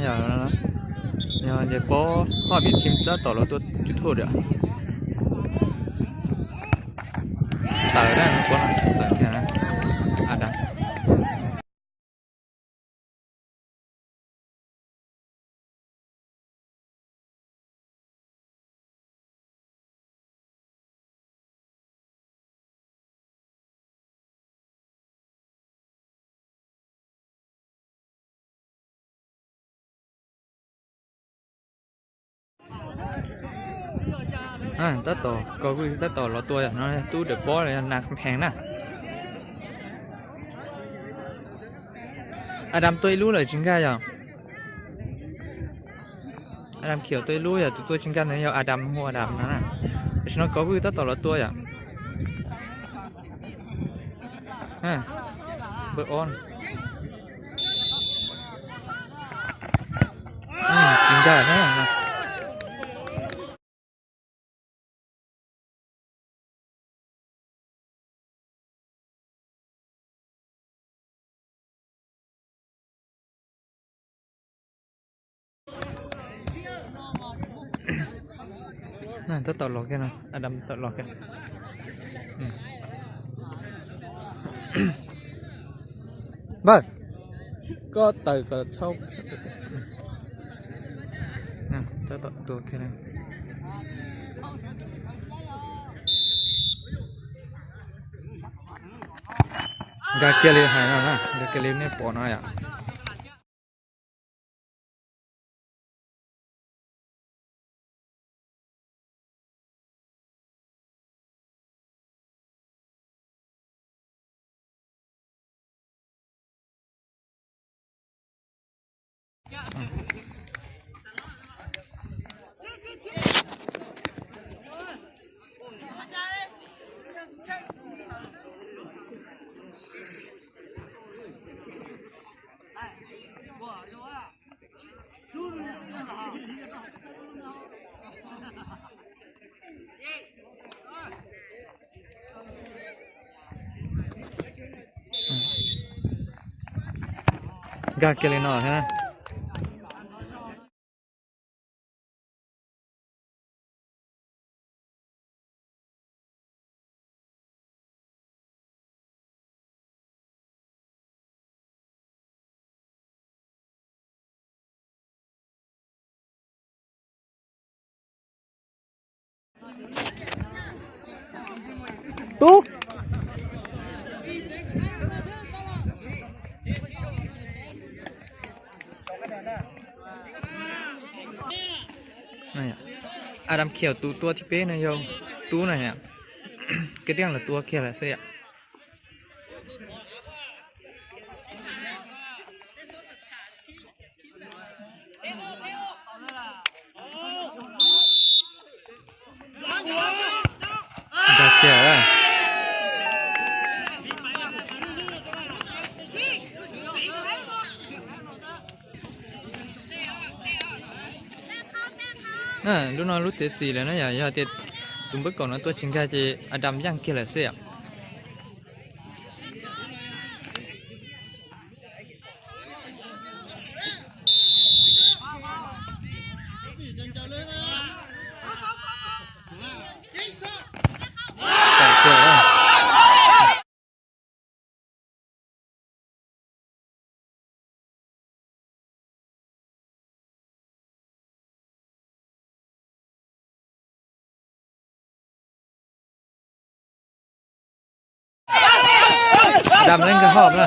Yog, yog ntes pob hoj vim thim tab tom los tua YouTube lawm. Tawm na, pob no tawm kiag na. Adam. Tab tom, Kos Vwj tab tom los tua yom, no tub dawm pob los yog nas phees na. Adam tua ib lub lawm tsis nkag yom. Adam khiav tua ib lub, yog tus tua tsis nkag no yog Adam, hu Adam no na. Tam sim no Kos Vwj tab tom los tua yom. Npawb ob. Tsis nkag thiab. Tab tom los kiag no, Adam tab tom los kiag. Npawg, koj tawm kom tau. Tab tom tua kiag. Nkag kiag li hais no na, nkag kiag li nej pom no yom. Nkag kiag li no thiab na. Tub. Adam khiav tus tua thib peb no yog Tub na. Kwv tij los tua kiag lawm xwb yom. Nkag kiag. Lub no lub txiav txim lawm na yom, yog tias tus npawb kaum no tua tsis nkag ces Adam yeej kiag lawm xwb yom. Adam leej nkag hov na.